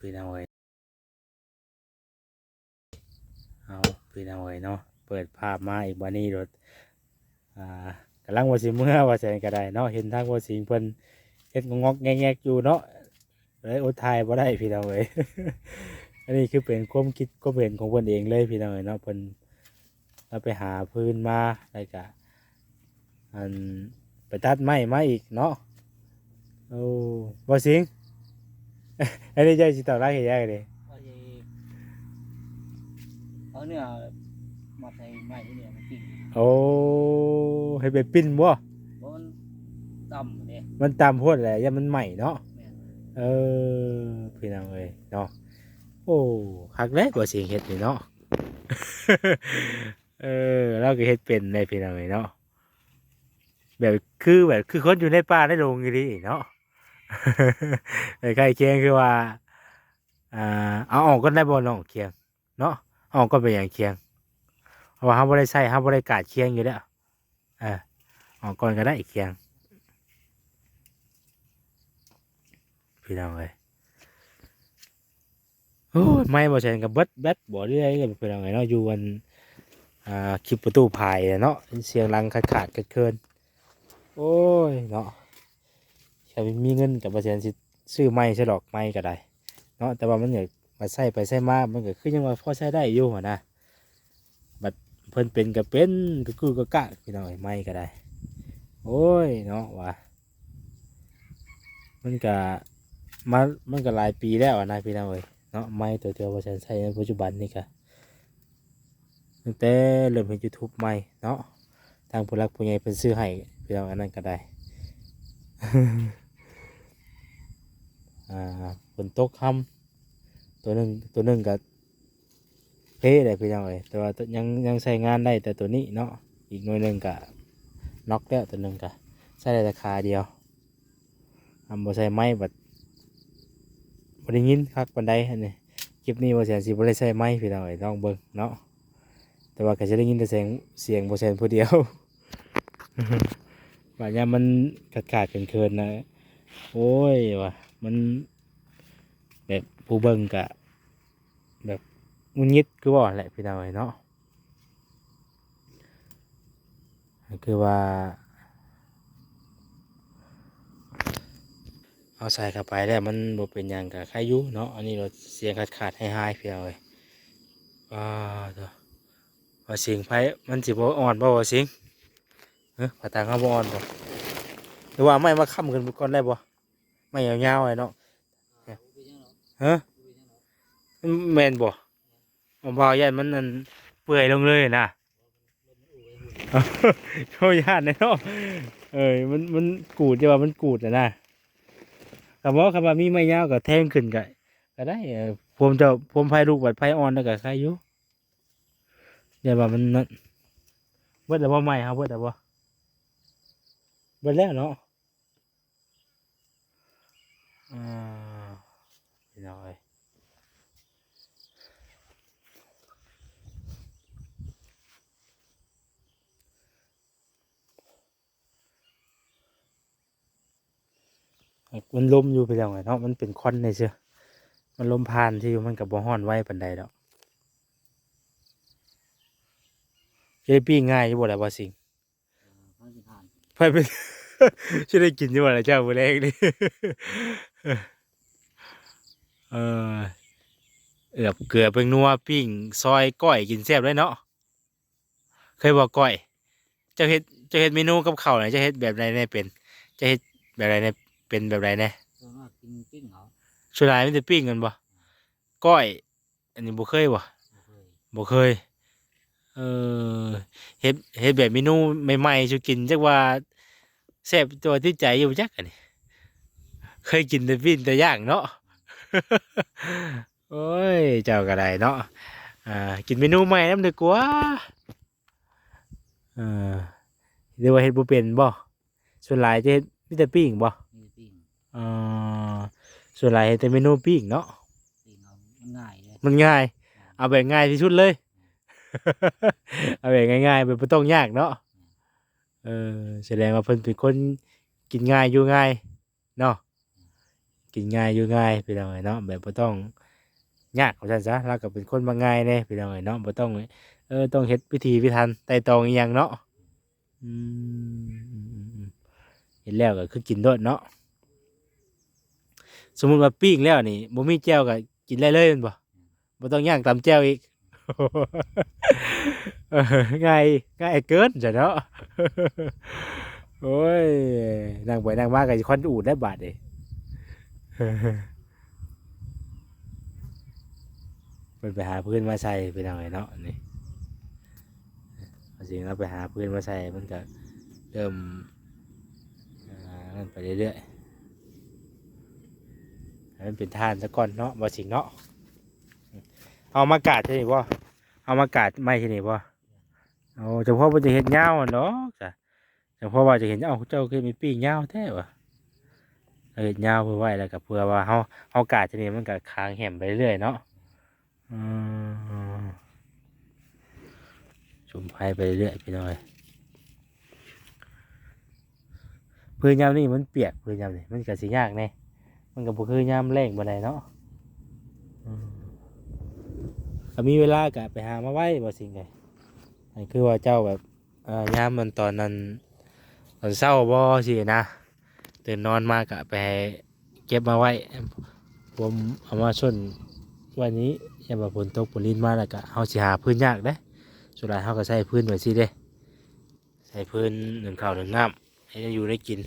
ພີ່ນ້ອງເອີຍ ເອົາ ພີ່ນ້ອງເອີຍເນາະ ເປີດພາບມາອີກບາດນີ້ໂລດ ອ່າ ກຳລັງວ່າຊິເມືອວ່າຊັ້ນກໍໄດ້ເນາະ ເຫັນທາງບໍ່ສິງເພິ່ນເຮັດງອກໆແງກໆຢູ່ເນາະ ເລີຍອົດຖ່າຍບໍ່ໄດ້ພີ່ນ້ອງເອີຍ ອັນນີ້ຄືເປັນຄວາມຄິດຄວາມເຫັນຂອງເພິ່ນເອງເລີຍພີ່ນ້ອງເອີຍເນາະ ເພິ່ນ ລາວໄປຫາຟືນມາ ແລ້ວກະ ອັນ ໄປຕັດໄມ້ມາອີກເນາະ. ໂອ້ ບໍ່ສິງ ອັນນີ້ເຈົ້າຊິຕອກລາວເຮັດຫຍັງນີ້? ວ່າຊິເອົາເນື້ອມັດໃສ່ໄມ້ນີ້ແຫຼະ ມາປີ້ງ. ໂອ້ ເຮັດແບບປີ້ງບໍ່? ບໍ່ ມັນຕ່ຳເດ້ ມັນຕ່ຳໂພດແຫຼະ ຢ້ານມັນໄໝ້ເນາະ. ແມ່ນ ເອີ ພີ່ນ້ອງເອີຍເນາະ ໂອ້ ຄັກເດ້ ບໍ່ສິງເຮັດນີ້ເນາະ. ເອີ ລາວກໍເຮັດເປັນເດ້ພີ່ນ້ອງເອີຍເນາະ ແບບຄື ແບບຄືຄົນຢູ່ໃນປ່າໃນດົງອີ່ຫຼີເນາະ ໃກ້ໆຄຽງຄືວ່າ ອ່າ ເອົາອອກກ່ອນໄດ້ບໍ່ນ້ອງຄຽງເນາະ ເອົາອອກກ່ອນເປັນຫຍັງຄຽງ ເພາະວ່າເຮົາບໍ່ໄດ້ໃຊ້ ເຮົາບໍ່ໄດ້ກາດຄຽງຢູ່ແລ້ວ ເອີ ເອົາອອກກ່ອນກໍໄດ້ຄຽງ ພີ່ນ້ອງເອີຍ. ໂອ້ຍ ໄມ້ບໍ່ແຊນກໍເບິດແບັດບໍ່ເລື້ອຍເດ້ພີ່ນ້ອງເອີຍເນາະ ຢູ່ອັນ ອ່າ ຄລິບປະຕູພາຍເນາະ ສຽງດັງຂາດໆເຂີນໆ ໂອ້ຍເນາະ ຖ້າມີເງິນກໍບໍ່ແຊນຊິຊື້ໄມ້ຊະດອກ ໄມ້ກໍໄດ້ເນາະ ແຕ່ວ່າມັນກໍ ບັດໃຊ້ໄປໃຊ້ມາ ມັນກໍຄືຍັງວ່າພໍໃຊ້ໄດ້ຢູ່ຫັ້ນນະ ບັດເພິ່ນເປັນກໍເປັນ ກະກືກະກະ ພີ່ນ້ອງເອີຍ ໄມ້ກໍໄດ້ ໂອ້ຍເນາະ ວ່າ ມັນກະມາ ມັນກະຫຼາຍປີແລ້ວຫັ້ນນະພີ່ນ້ອງເອີຍເນາະ ໄມ້ໂຕທີ່ວ່າບໍ່ແຊນໃຊ້ໃນປັດຈຸບັນນີ້ກະ ຕັ້ງແຕ່ເລີ່ມເຮັດຢູທູບໃໝ່ເນາະ ທາງຜູ້ຫຼັກຜູ້ໃຫຍ່ເພິ່ນຊື້ໃຫ້ພີ່ນ້ອງ ອັນນັ້ນກະໄດ້ ອ່າ ຝົນຕົກຮຳ ໂຕໜຶ່ງ ໂຕໜຶ່ງກະ ເພແຫຼະພີ່ນ້ອງເອີຍ ແຕ່ວ່າຍັງ ຍັງໃຊ້ງານໄດ້ແຕ່ໂຕນີ້ເນາະ ອີກໜ່ວຍໜຶ່ງກະນັອກແລ້ວ ໂຕໜຶ່ງກະໃຊ້ໄດ້ແຕ່ຂາດຽວ ຄັນບໍ່ໃຊ້ໄມ້ບັດບໍ່ໄດ້ຍິນຄັກປານໃດ ອັນນີ້ ຄລິບນີ້ບໍ່ແຊນຊິບໍ່ໄດ້ໃຊ້ໄມ້ພີ່ນ້ອງເອີຍ ລອງເບິ່ງເນາະ ແຕ່ວ່າກໍຈະໄດ້ຍິນແຕ່ສຽງ ສຽງບໍ່ແຊນຜູ້ດຽວ ບາດຍາມມັນຂາດໆເຂີນໆນະ ໂອ້ຍ ວ່າມັນແບບຜູ້ເບິ່ງກະ ແບບຫງຸດຫງິດຄືເວົ້າຫັ້ນແຫຼະພີ່ນ້ອງເອີຍເນາະ ກໍຄືວ່າເຮົາໃສ່ເຂົ້າໄປແລ້ວມັນບໍ່ເປັນຫຍັງກໍໄຄຢູ່ເນາະ ອັນນີ້ໂລດສຽງຂາດໆຫາຍໆ ພີ່ນ້ອງເອີຍ ປາໂທ້ ວ່າສຽງໄຟມັນຊິບໍ່ອ່ອນບໍ່ ວ່າສຽງ ຮະ ຜ້າຕ່າງເຮົາບໍ່ອ່ອນບໍ່ ຫຼືວ່າເອົາໄມ້ມາຄ້ຳຂຶ້ນໄປກ່ອນໄດ້ບໍ່? ໄມ້ຍາວໆເນາະ ຮະ ມັນແມ່ນບໍ່? ບໍ່ ຢ້ານມັນ ອັນ ເປື່ອຍລົງເລີຍນະ ໂອ້ ຢ້ານເນາະ ເອີຍ ມັນ ມັນກູດ ຈະວ່າມັນກູດຫັ້ນນະ ຄັນບໍ່ ຄັນວ່າມີໄມ້ຍາວກໍແທງຂຶ້ນກໍ ກໍໄດ້ ເອີ ພວມເຈົ້າ ພວມໄຟລຸກ ບັດໄຟອ່ອນແລ້ວກໍໄຄຢູ່ ຢ້ານວ່າມັນນັ້ນ ເບິດແລ້ວບໍ່ ໄມ້ເຮົາເບິດແລ້ວບໍ່? ເບິດແລ້ວເນາະ ອ່າ ພີ່ນ້ອງເອີຍ ມັນລົມຢູ່ພີ່ນ້ອງເອີຍເນາະ ມັນເປັນຄວັນຊື່ໆ ມັນລົມຜ່ານຊື່ ມັນກໍບໍ່ຮ້ອນໄວປານໃດດອກ ຊິໄດ້ປີ້ງງ່າຍຢູ່ບໍ່ລະ ບໍ່ສິງ? ເອີ ໃຜຊິທານ ໃຜເປັນ ຊິໄດ້ກິນຢູ່ບໍ່ລະເຈົ້າມື້ແລງນີ້? ເອີ ເອືອບເກືອແປ້ງນົວ ປີ້ງ ຊອຍ ກ້ອຍ ກິນແຊບເລີຍເນາະ ເຄີຍບໍ່ກ້ອຍ? ເຈົ້າເຮັດ ເຈົ້າເຮັດເມນູກັບເຂົ້ານະ ເຈົ້າເຮັດແບບໃດແດ່ເປັນ? ເຈົ້າເຮັດແບບໃດແດ່ ເປັນແບບໃດແດ່? ສ່ວນມາກກິນປີ້ງເອົາ ສ່ວນຫຼາຍມີແຕ່ປີ້ງແມ່ນບໍ່? ກ້ອຍ ອັນນີ້ບໍ່ເຄີຍບໍ່? ບໍ່ເຄີຍ ບໍ່ເຄີຍ ເອີ ເຮັດ ເຮັດແບບເມນູໃໝ່ໆສູ່ກິນ ຈັກວ່າແຊບຕົວະຕິດໃຈຢູ່ຈັກ ອັນນີ້ ເຄີຍກິນແຕ່ປີ້ງແຕ່ຍ່າງເນາະ ໂອ້ຍ ເຈົ້າກໍໄດ້ເນາະ ອ່າ ກິນເມນູໃໝ່ນຳດີກວ່າ ເອີ ຫຼືວ່າເຮັດບໍ່ເປັນບໍ່? ສ່ວນຫຼາຍຈະເຮັດມີແຕ່ປີ້ງບໍ່? ມີແຕ່ປີ້ງ ເອີ ສ່ວນຫຼາຍເຮັດແຕ່ເມນູປີ້ງເນາະ ປີ້ງເອົາ ມັນງ່າຍເດ້ ມັນງ່າຍ ເອົາແບບງ່າຍທີ່ສຸດເລີຍ ເອົາແບບງ່າຍໆ ແບບບໍ່ຕ້ອງຍາກເນາະ ເອີ ສະແດງວ່າເພິ່ນເປັນຄົນກິນງ່າຍຢູ່ງ່າຍເນາະ ກິນງ່າຍຢູ່ງ່າຍພີ່ນ້ອງເອີຍເນາະ ແບບບໍ່ຕ້ອງຍາກວ່າຊັ້ນຊະ. ລາວກໍເປັນຄົນມັກງ່າຍແດ່ພີ່ນ້ອງເອີຍເນາະ ບໍ່ຕ້ອງ ເອີ ຕ້ອງເຮັດພິຖີພິຖັນໄຕ່ຕອງອີ່ຫຍັງເນາະ. ອືມ ເຮັດແລ້ວກໍຄືກິນໂລດເນາະ. ສົມມຸດວ່າປີ້ງແລ້ວນີ້ບໍ່ມີແຈ່ວກໍກິນໄດ້ເລີຍແມ່ນບໍ່? ບໍ່ຕ້ອງຍ່າງຕຳແຈ່ວອີກ. ເອີ ງ່າຍ ງ່າຍເກີນຊະເນາະ. ໂອ້ຍ ນັ່ງໄປນັ່ງມາກໍຊິຄວັນອູດແລ້ວບາດນີ້. ເພິ່ນໄປຫາຟືນມາໃສ່ພີ່ນ້ອງເອີຍເນາະ ນີ້ ວ່າຊິເອົາໄປຫາຟືນມາໃສ່ ມັນກໍເລີ່ມ ອ່າ ນັ້ນໄປເລື້ອຍໆ ໃຫ້ມັນເປັນຖ່ານຊະກ່ອນເນາະ ບໍ່ຊິງເນາະ. ເອົາມາກາດທີ່ນີ້ບໍ່? ເອົາມາກາດໄມ້ທີ່ນີ້ບໍ່? ໂອ້ ຈະພໍເພິ່ນຈະເຮັດຍາວຫັ້ນດອກ ຈະພໍວ່າຈະເຫັນ ເອົ້າ ເຈົ້າຄືມີປີ້ງຍາວແທ້ວະ. ເຮັດຍາວເພື່ອໄວ້ ແລ້ວກໍເພື່ອວ່າເຮົາ ເຮົາກາດທີ່ນີ້ ມັນກໍຄາງແຫມໄປເລື້ອຍເນາະ. ເອີ ສຸມໄຟໄປເລື້ອຍພີ່ນ້ອງເອີຍ. ຄືຍາມນີ້ມັນປຽກ ຄືຍາມນີ້ມັນກໍຊິຍາກແດ່ ມັນກໍບໍ່ຄືຍາມແລ້ງປານໃດເນາະ. ອືມ ກໍມີເວລາກໍໄປຫາມາໄວ້ ບໍ່ສິ່ງໃດ ອັນຄືວ່າເຈົ້າແບບ ເອີ ຍາມມັນຕອນນັ້ນ ຕອນເຊົ້າບໍ່ຊີ້ນະ ຕື່ນນອນມາກະໄປເກັບມາໄວ້ ຜົມເອົາມາຊົນໄວ້ນີ້ ຢ້ານວ່າຝົນຕົກຝົນລິນມາແລ້ວກະ ເຮົາຊິຫາຟືນຍາກເດ້. ສ່ວນຫຼາຍເຮົາກະໃຊ້ຟືນໄວ້ຊີ້ເດ້ ໃຊ້ຟືນໜຶ້ງເຂົ້າໜຶ້ງນ້ຳ ເຮັດແນວຢູ່ແນວກິນ.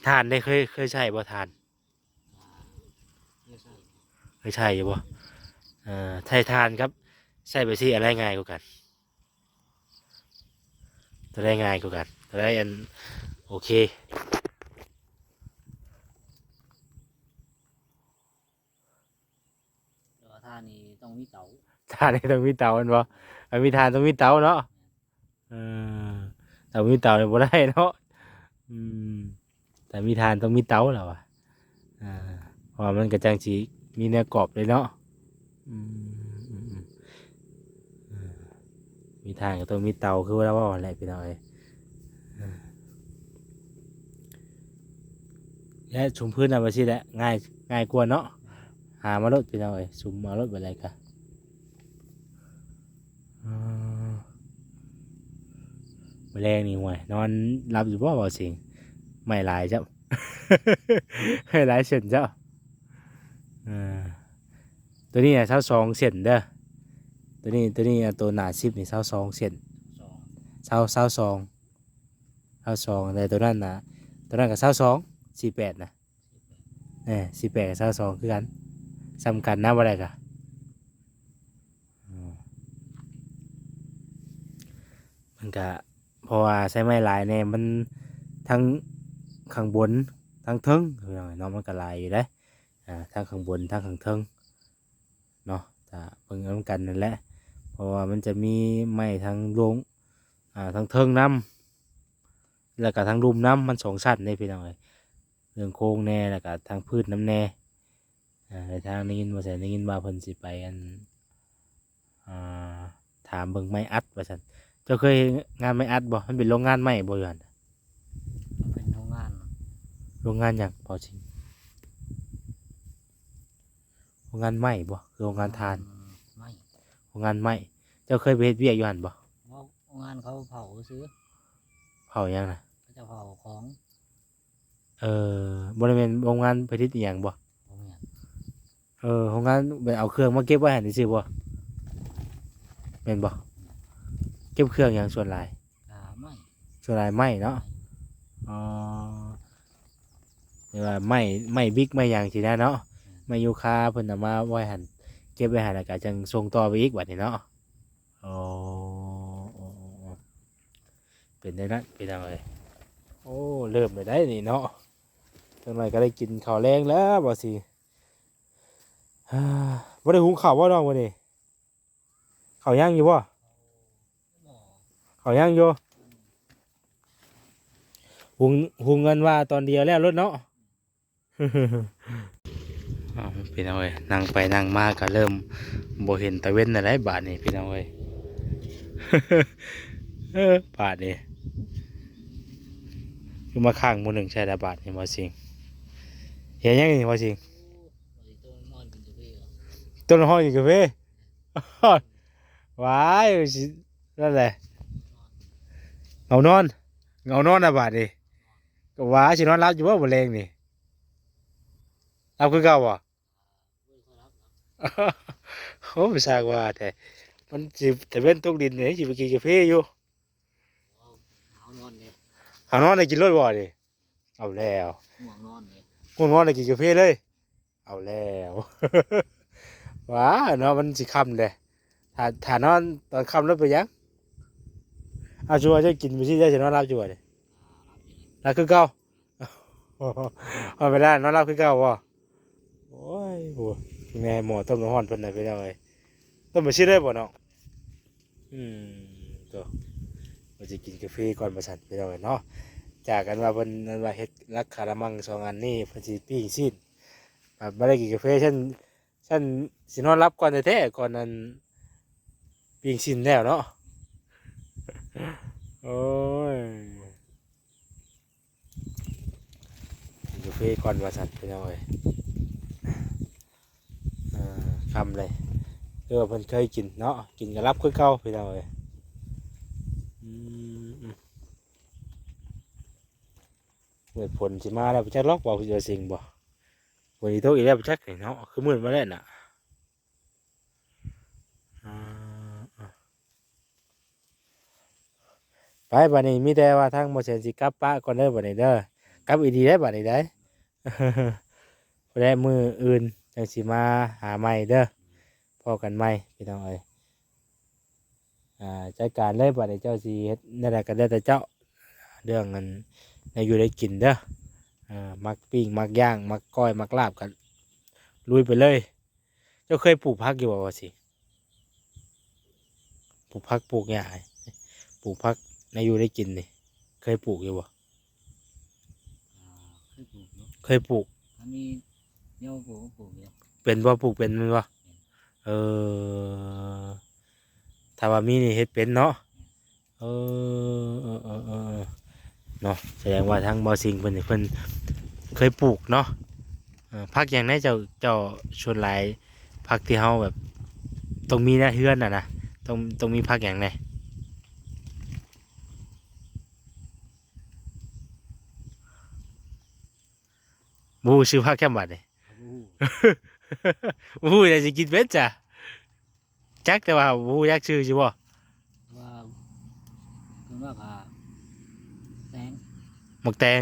ຖ່ານເດ້ ເຄີຍ ເຄີຍໃຊ້ບໍ່ຖ່ານ? ເຄີຍໃຊ້ ເຄີຍໃຊ້ຢູ່ບໍ່? ເອີ ໃຊ້ຖ່ານກັບໃຊ້ໃບຊີ ອັນໃດງ່າຍກວ່າກັນ? ຕົວໃດງ່າຍກວ່າກັນ? ຕົວໃດອັນໂອເຄ? ແຕ່ວ່າຖ່ານນີ້ຕ້ອງມີເຕົາ ຖ່ານນີ້ຕ້ອງມີເຕົາແມ່ນບໍ່? ອັນມີຖ່ານຕ້ອງມີເຕົາເນາະ. ເອີ ຖ້າບໍ່ມີເຕົານີ້ບໍ່ໄດ້ເນາະ. ອືມ ຖ້າມີຖ່ານຕ້ອງມີເຕົາແລ້ວວ່າ ອ່າ ເພາະວ່າມັນກໍຈັ່ງຊິມີແນວກອບເດ້ເນາະ. ອືມ ເອີ ມີຖ່ານກໍຕ້ອງມີເຕົາ ຄືລາວເວົ້າຫັ້ນແຫຼະພີ່ນ້ອງເອີຍ. ເອີ ແລະສຸມຟືນເອົາໄປຊີ້ແຫຼະ ງ່າຍ ງ່າຍກວ່າເນາະ. ຫາມາໂລດພີ່ນ້ອງເອີຍ ສຸມເອົາໂລດ ບັດໃດກະ ເອີ ມື້ແລງນີ້ ໂອ້ຍ ນອນຫຼັບຢູ່ບໍ່ ເວົ້າເສັງ ໄມ້ຫຼາຍເຈົ້າ ໄມ້ຫຼາຍເສັ້ນເຈົ້າ. ເອີ ຕົວນີ້ນະຊາວສອງເສັ້ນເດີ ຕົວນີ້ ຕົວນີ້ ຕົວໜ້າສິບນີ້ຊາວສອງເສັ້ນ ຊາວ ຊາວສອງ ຊາວສອງ ແຕ່ຕົວນັ້ນນະ ຕົວນັ້ນກໍຊາວສອງ ສີ່ແປດນະ. ເອີ ສີ່ແປດກັບຊາວສອງຄືກັນ ສ່ຳກັນນະ ບໍ່ໄດ້ກະ ອືມ ມັນກະ ເພາະວ່າໃຊ້ໄມ້ຫຼາຍແດ່ ມັນທັງຂ້າງບົນທັງເທິງ ພີ່ນ້ອງເນາະ ມັນກະຫຼາຍຢູ່ເດ້ ອ່າ ທັງຂ້າງບົນທັງຂ້າງເທິງເນາະ. ຖ້າເບິ່ງນຳກັນນັ້ນແຫຼະ ເພາະວ່າມັນຈະມີໄມ້ທັງລົງ ອ່າ ທັງເທິງນຳ ແລ້ວກະທັງລຸ່ມນຳ ມັນສອງຊັ້ນເດ້ພີ່ນ້ອງເອີຍ ເລື່ອງໂຄງແດ່ ແລ້ວກະທັງພື້ນນຳແດ່. ອ່າ ໃນທາງໄດ້ຍິນ ບໍ່ແຊນໄດ້ຍິນວ່າເພິ່ນຊິໄປ ອັນ ອ່າ ຖາມເບິ່ງໄມ້ອັດວ່າຊັ້ນ. ເຈົ້າເຄີຍເຮັດງານໄມ້ອັດບໍ່? ມັນເປັນໂລງງານໄມ້ບໍ່ຢູ່ຫັ້ນ? ເປັນໂຮງງານ ໂຮງງານຫຍັງ ເປົາຊິງ? ໂຮງງານໄມ້ບໍ່ ຄືໂຮງງານຖ່ານ? ໄມ້ ໂຮງງານໄມ້. ເຈົ້າເຄີຍໄປເຮັດວຽກຢູ່ຫັ້ນບໍ່? ບໍ່ ໂຮງງານເຂົາເຜົາຊື່. ເຜົາຫຍັງນະ? ເຂົາເຈົ້າເຜົາຂອງ. ເອີ ບໍ່ໄດ້ແມ່ນໂຮງງານຜະລິດອີ່ຫຍັງບໍ່? ບໍ່ແມ່ນ. ເອີ ໂຮງງານແບບເອົາເຄື່ອງມາເກັບໄວ້ຫັ້ນຊື່ໆບໍ່? ແມ່ນບໍ່? ເກັບເຄື່ອງຫຍັງສ່ວນຫຼາຍ? ອ່າ ໄມ້ ສ່ວນຫຼາຍໄມ້ເນາະ. ໄມ້ ອໍ ແບບວ່າໄມ້ ໄມ້ບິກໄມ້ຫຍັງຊີ້ນະເນາະ. ແມ່ນ ໄມ້ຢູຄາເພິ່ນເອົາມາໄວ້ຫັ້ນ ເກັບໄວ້ຫັ້ນ ແລ້ວກະຈັ່ງສົ່ງຕໍ່ໄປອີກບັດນີ້ເນາະ. ອໍ ເປັນແນວນັ້ນພີ່ນ້ອງເອີຍ. ໂອ້ ເລີ່ມແລ້ວໄດ໋ນີ້ເນາະ ຈັກໜ້ອຍກໍໄດ້ກິນເຂົ້າແລງແລ້ວ ບໍ່ຊິ ບໍ່ໄດ້ຫຸງເຂົ້າບໍ່ນ້ອງມື້ນີ້? ເຂົ້າຍັງຢູ່ບໍ່? ເຂົ້າຍັງຢູ່. ຫຸງ ຫຸງອັນວ່າຕອນດຽວແລ້ວໂລດເນາະ. ເອົາ ພີ່ນ້ອງເອີຍ ນັ່ງໄປນັ່ງມາກໍເລີ່ມບໍ່ເຫັນຕາເວັນແລ້ວໄດ໋ບາດນີ້ ພີ່ນ້ອງເອີຍ. ເອີ ບາດນີ້ຄືມາຄ້າງໝູ່ໜຶ່ງໃສ່ລະບາດນີ້ ບໍ່ຊິງ. ເຮັດຫຍັງນີ້ ບໍ່ຊິງ? ຕົ້ມນ້ຳຮ້ອນກິນກາເຟ. ວາຍ ຊິ ນັ້ນແຫຼະ ເຫງົານອນ ເຫງົານອນລະບາດນີ້. ກໍວ່າຊິນອນຫຼັບຢູ່ບໍ່ມື້ແລງນີ້? ຫຼັບຄືເກົ່າບໍ່? ໂອ້ ຊ່າງວ່າແທ້. ມັນຊິຕາເວັນຕົກດິນນີ້ ຊິໄປກິນກາເຟຢູ່. ຫາວນອນເດ້ ຫາວນອນໄດ້ກິນໂລດບໍ່ນີ້? ເອົາແລ້ວ ງ່ວງນອນເດ້ ງ່ວງນອນໄດ້ກິນກາເຟເລີຍ. ເອົາແລ້ວ ວ່າເນາະ ມັນຊິຄ່ຳເດ້. ຖ້າ ຖ້ານອນຕອນຄ່ຳແລ້ວເປັນຫຍັງ? ເອົາ ສົມມຸດວ່າເຈົ້າກິນໄປຊີ້ ເຈົ້າຊິນອນຫຼັບຢູ່ບໍ່ນີ້? ຫຼັບຄືເກົ່າ ເອົາໄປໄດ້ ນອນຫຼັບຄືເກົ່າບໍ່? ໂອ້ຍ ໂອ້ ແມ່ໝໍຕົ້ມນ້ຳຮ້ອນເພິ່ນນະ ພີ່ນ້ອງເອີຍ. ຕົ້ມໄປຊີ້ເລີຍບໍ່ນ້ອງ? ອືມ ໂຕ ວ່າຊິກິນກາເຟກ່ອນວ່າຊັ້ນ ພີ່ນ້ອງເອີຍເນາະ. ຈາກອັນວ່າເພິ່ນ ອັນວ່າເຮັດຫຼັກຄາລະມັງສອງອັນນີ້ ເພິ່ນຊິປີ້ງຊີ້ນ ບັດບໍ່ໄດ້ກິນກາເຟ ຊັ້ນ ຊັ້ນຊິນອນຫຼັບກ່ອນແທ້ໆ ກ່ອນອັນປີ້ງຊີ້ນແລ້ວເນາະ. ໂອ້ຍ ກິນກາເຟກ່ອນວ່າຊັ້ນ ພີ່ນ້ອງເອີຍ. ເອີ ຄ່ຳເລີຍ ຄືວ່າເພິ່ນເຄີຍກິນເນາະ ກິນກໍຫຼັບຄືເກົ່າ ພີ່ນ້ອງເອີຍ. ອືມ ມື້ຝົນຊິມາແລ້ວ ບໍ່ຈັກລອກ ບໍ່ຊິວ່າຊິງບໍ່. ຝົນຊິຕົກອີກແລ້ວບໍ່ຈັກນີ້ເນາະ ຄືມືດມາແລ້ວນະ. ອ່າ ໄປ ບັດນີ້ມີແຕ່ວ່າທາງບໍ່ແສນຊິກັບປະກ່ອນເດີ ບັດນີ້ເດີ ກັບອີ່ຫຼີໄດ໋ ບັດນີ້ໄດ໋. ພຸ້ນແຫຼະ ມື້ອື່ນຈັ່ງຊິມາຫາໃໝ່ເດີ ພໍ້ກັນໃໝ່ ພີ່ນ້ອງເອີຍ. ອ່າ ຈັດການເລີຍ ບັດນີ້ເຈົ້າຊິເຮັດແນວໃດກໍແລ້ວແຕ່ເຈົ້າ ເລື່ອງອັນແນວຢູ່ແນວກິນເດີ. ອ່າ ມັກປີ້ງ ມັກຍ່າງ ມັກກ້ອຍ ມັກລາບ ກໍລຸຍໄປເລີຍ. ເຈົ້າເຄີຍປູກຜັກຢູ່ບໍ່ ວ່າຊິ? ປູກຜັກປູກຫຍ້າ ປູກຜັກໃນຢູ່ໃນກິນນີ້ ເຄີຍປູກຢູ່ບໍ່? ອ່າ ເຄີຍປູກຢູ່ ເຄີຍປູກ. ອັນນີ້ແນວປູກ ປູກຢູ່. ເປັນບໍ່? ປູກເປັນແມ່ນບໍ່? ເອີ ຖ້າວ່າມີນີ້ເຮັດເປັນເນາະ. ເອີ ເອີ ເນາະ ສະແດງວ່າທາງບໍ່ຊິງເພິ່ນນີ້ ເພິ່ນເຄີຍປູກເນາະ. ເອີ ຜັກຫຍັງແດ່ເຈົ້າ ເຈົ້າ ສ່ວນຫຼາຍຜັກທີ່ເຮົາແບບຕ້ອງມີໃນເຮືອນຫັ້ນນະ ຕ້ອງ ຕ້ອງມີຜັກຫຍັງແດ່? ບໍ່ຮູ້ຊື່ຜັກແຄມບາດນີ້ ບໍ່ຮູ້ ບໍ່ຮູ້ແລ້ວຊິກິນເປັນຈ້ະ? ຈັກ ແຕ່ວ່າບໍ່ຮູ້ຈັກຊື່ຊິບໍ່? ວ່າເພິ່ນວ່າກະແຕງ ໝາກແຕງ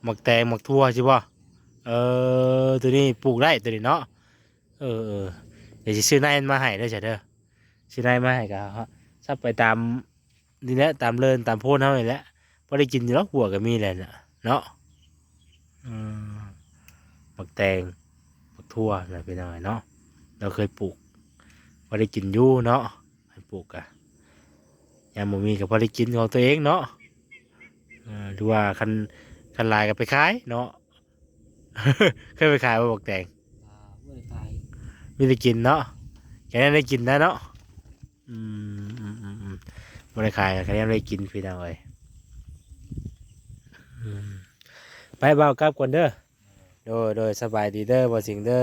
ໝາກແຕງ ໝາກຖົ່ວຊິບໍ່? ເອີ ໂຕນີ້ປູກໄດ້ໂຕນີ້ເນາະ. ເອີ ເອີ ດຽວຊິຊື້ໃນມາໃຫ້ເດີຊະເດີ ຊື້ໃນມາໃຫ້ກະສັບໄປຕາມ ນີ້ແຫຼະ ຕາມເລີນຕາມໂພນເຮົານີ້ແຫຼະ ພໍໄດ້ກິນຢູ່ດອກ ຫົວກໍມີແຫຼະເນາະ. ເອີ ໝາກແຕງ ໝາກຖົ່ວນະ ພີ່ນ້ອງເອີຍເນາະ ລາວເຄີຍປູກ ພໍໄດ້ກິນຢູ່ເນາະ. ໃຫ້ປູກກະ ຍາມບໍ່ມີກໍພໍໄດ້ກິນຂອງຕົວເອງເນາະ. ເອີ ຫຼືວ່າຄັນ ຄັນຫຼາຍກໍໄປຂາຍເນາະ. ເຄີຍໄປຂາຍບໍ່ ໝາກແຕງ? ອ່າ ບໍ່ໄດ້ຂາຍ ມີແຕ່ກິນເນາະ ແຕ່ໄດ້ກິນນະເນາະ. ອືມ ອືມ ອືມ ອືມ ບໍ່ໄດ້ຂາຍ ແຕ່ໄດ້ກິນ ພີ່ນ້ອງເອີຍ. ອືມ ໄປ ບ່າວກັບກ່ອນເດີ. ໂດຍ ໂດຍ ສະບາຍດີເດີ ບ່າວສິງເດີ.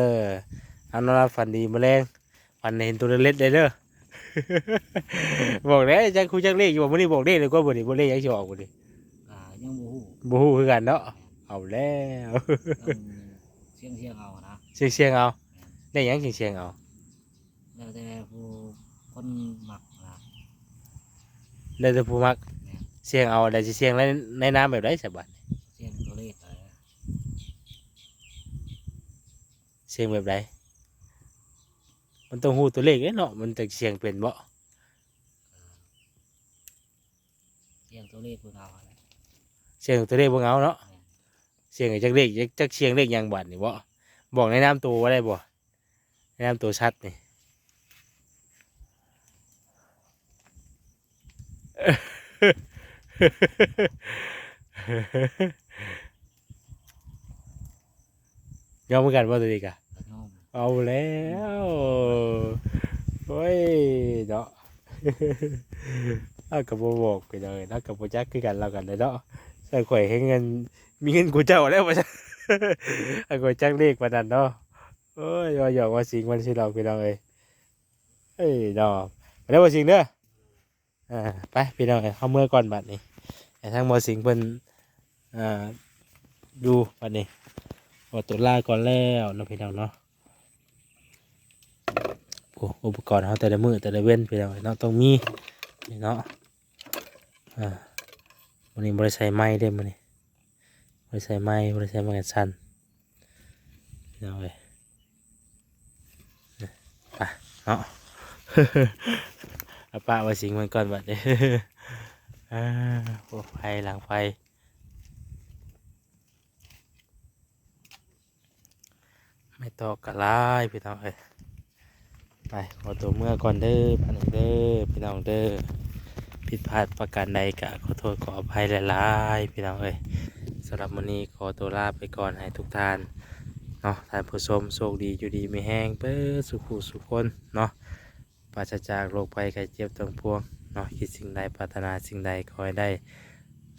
ເອົາ ນອນຫຼັບຝັນດີມື້ແລງ. ຝັນເຫັນໂຕເລັກໆເດີ. ບອກແດ່ ຈັກຮູ້ຈັກເລກຢູ່ບໍ່? ມື້ນີ້ບອກເລກເລີຍກວ່າ ມື້ນີ້ ບໍ່ ເລກຫຍັງຊິອອກມື້ນີ້? ອ່າ ຍັງບໍ່ຮູ້ ບໍ່ຮູ້ຄືກັນເນາະ. ເອົາແລ້ວ ຕ້ອງສ່ຽງໆເອົານະ ສ່ຽງໆເອົາ. ແມ່ນ ເລກຫຍັງຊິສ່ຽງເອົາ? ແລ້ວແຕ່ຜູ້ຄົນມັກນະ ແລ້ວແຕ່ຜູ້ມັກ. ແມ່ນ ສ່ຽງເອົາ ແລ້ວຊິສ່ຽງໃນ ໃນນາມແບບໃດສະບາດນີ້? ສ່ຽງຕົວເລກ ສ່ຽງແບບໃດ? ມັນຕ້ອງຮູ້ຕົວເລກເດ້ເນາະ ມັນຈັ່ງຊິສ່ຽງເປັນເບາະ. ສ່ຽງຕົວເລກເບິ່ງເອົາຫັ້ນແຫຼະ ສ່ຽງຕົວເລກເບິ່ງເອົາເນາະ. ແມ່ນ ສ່ຽງຈັກເລກ ຈັກ ຈັກສ່ຽງເລກຫຍັງບາດນີ້ເບາະ. ບອກໃນນາມໂຕວ່າໄດ້ບໍ່? ແນມໂຕສັດນີ້ ຍອມຄືກັນບໍ່ຕົວນີ້ກະ? ຍອມ ເອົາແລ້ວ ໂອ້ຍເນາະ. ລາວກໍບໍ່ບອກ ພີ່ນ້ອງເອີຍ ລາວກໍບໍ່ຈັກຄືກັນ ລາວກັນເນາະ. ໃສ່ຂ້ອຍແຮງເງິນ ມີເງິນກວ່າເຈົ້າແລ້ວວ່າຊັ້ນ. ອັນກໍຈັກເລກປານນັ້ນເນາະ. ໂອ້ຍ ເວົ້າຫຍອກເວົ້າສິງມັນຊິຫຼອກ ພີ່ນ້ອງເອີຍ. ເອີຍເນາະ ໄປເດີ ບໍ່ສິງເດີ. ອ່າ ໄປພີ່ນ້ອງເອີຍ ເຮົາເມືອກ່ອນບັດນີ້ ໃຫ້ທາງບໍ່ສິງເພິ່ນ ອ່າ ຢູ່ບັດນີ້. ຂໍຕົວລາກ່ອນແລ້ວເນາະ ພີ່ນ້ອງເນາະ. ໂອ້ ອຸປະກອນເຮົາແຕ່ລະມື້ແຕ່ລະເວັນ ພີ່ນ້ອງເອີຍເນາະ ຕ້ອງມີນີ້ເນາະ. ອ່າ ມື້ນີ້ບໍ່ໄດ້ໃສ່ໄມ້ເດ້ ມື້ນີ້ບໍ່ໄດ້ໃສ່ໄມ້ ບໍ່ໄດ້ໃສ່ໄມ້ກັນສັ່ນ ພີ່ນ້ອງເອີຍ. ໄປເນາະ ເອົາປະໄວ້ສິງມັນກ່ອນບັດນີ້. ອ່າ ໂອ້ ໄຟ ຫຼັງໄຟ ໄມ້ຕອກກະຫຼາຍ ພີ່ນ້ອງເອີຍ. ໄປ ຂໍຕົວເມືອກ່ອນເດີ ບັດນີ້ເດີ ພີ່ນ້ອງເດີ. ຜິດພາດປະການໃດກະຂໍໂທດຂໍອະໄພຫຼາຍໆ ພີ່ນ້ອງເອີຍ. ສຳລັບມື້ນີ້ຂໍຕົວລາໄປກ່ອນ ໃຫ້ທຸກທ່ານເນາະ ທ່ານຜູ້ຊົມ ໂຊກດີ ຢູ່ດີມີແຮງເບິດສູ່ຜູ້ສູ່ຄົນເນາະ. ປາສະຈາກໂລກໄພໄຂ້ເຈັບທັງປວງເນາະ. ຄິດສິ່ງໃດ ປາດຖະໜາສິ່ງໃດ ຂໍໃຫ້ໄດ້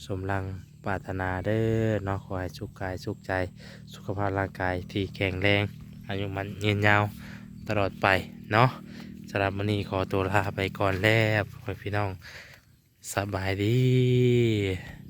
ສົມດັ່ງປາດຖະໜາເດີເນາະ. ຂໍໃຫ້ສຸກກາຍສຸກໃຈ ສຸຂະພາບຮ່າງກາຍທີ່ແຂງແຮງ ອາຍຸໝັ້ນຍືນຍາວຕະຫຼອດໄປເນາະ. ສຳລັບມື້ນີ້ຂໍຕົວລາໄປກ່ອນແລ້ວ ພໍ່ແມ່ພີ່ນ້ອງ ສະບາຍດີ.